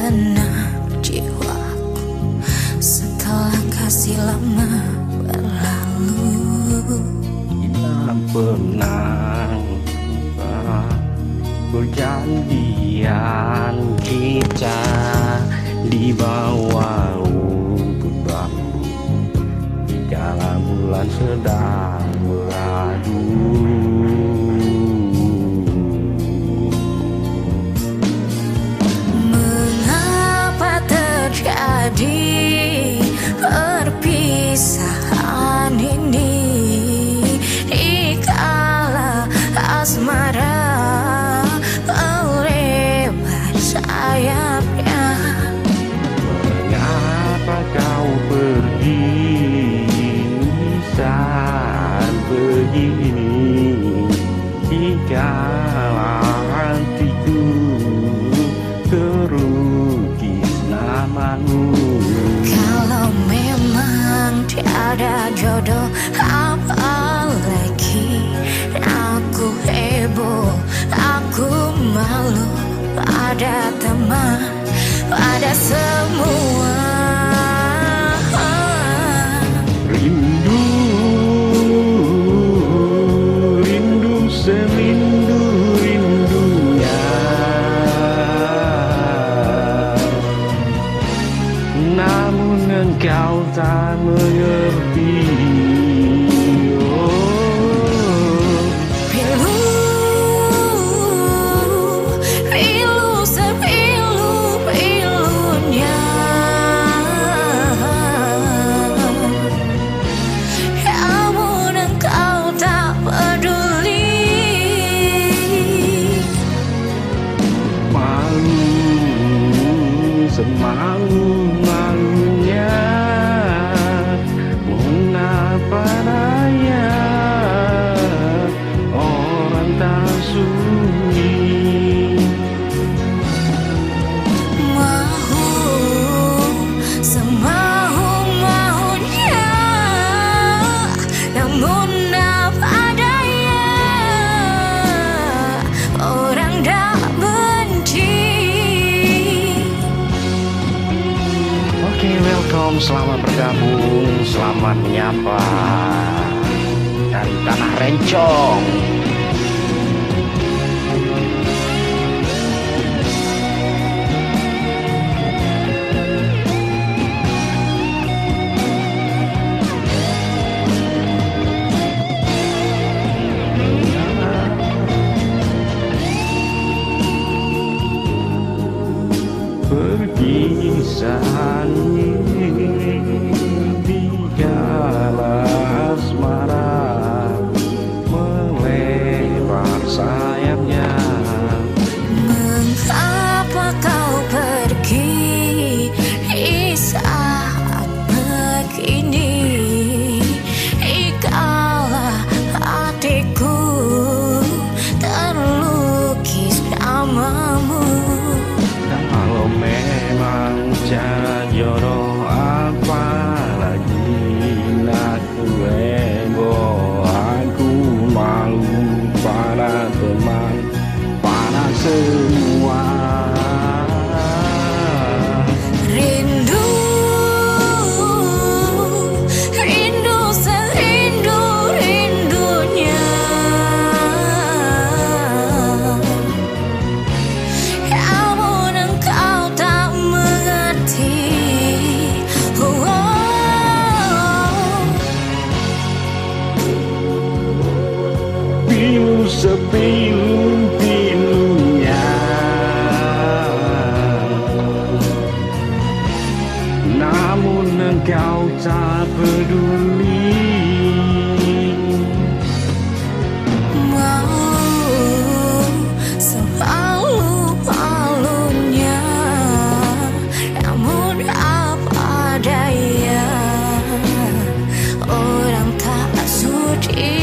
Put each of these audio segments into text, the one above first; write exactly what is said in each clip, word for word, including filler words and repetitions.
Tenang jiwaku setelah kasih lama berlalu. Kita pernah berjanjian kita di bawah rumput bambu. Dikala bulan sedang beradu. Mengapa terjadi perpisahan ini? Dikala asmara melebar sayapnya. Mengapa kau pergi saat begini? Dikala hatiku terukis namamu. Kalau memang tiada jodoh, apalagi aku heboh, aku malu pada teman, pada semua. Rindu, rindu serindu-rindunya. Namun engkau tak mengerti. Oh. Pilu, pilu sepilu-pilunya. Namun engkau tak peduli. Malu semalu-malunya, mengapa raya orang tak sudi. Mahu semau-maunya, namun apa daya, orang dah benci. Oke, welcome, selamat bergabung, selamat menyapa dari Tanah Rencong. Perpisahan ini dikala asmara melebar sayapnya. Mengapa kau pergi di saat begini? Dikala hatiku terlukis namamu. Kalau memang tiada jodoh, apalagi nak heboh, aku malu pada teman, pada semua. Rindu, rindu serindu-rindunya. Namun engkau tak mengerti. Oh. Pilu sepilu-pilunya, namun engkau tak peduli. Mau semalu-malunya, namun apa daya, orang tak sudi.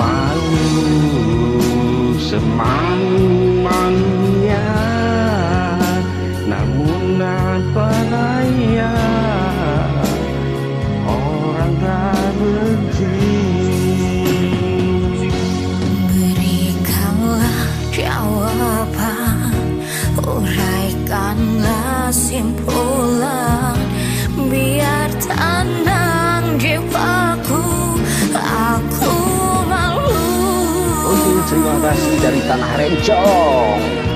Malu semalu-malunya, namun apa daya, orang tak benci. Berikanlah jawaban Pulang, biar tenang jiwaku, aku malu. Oke, terima kasih dari Tanah Rencong.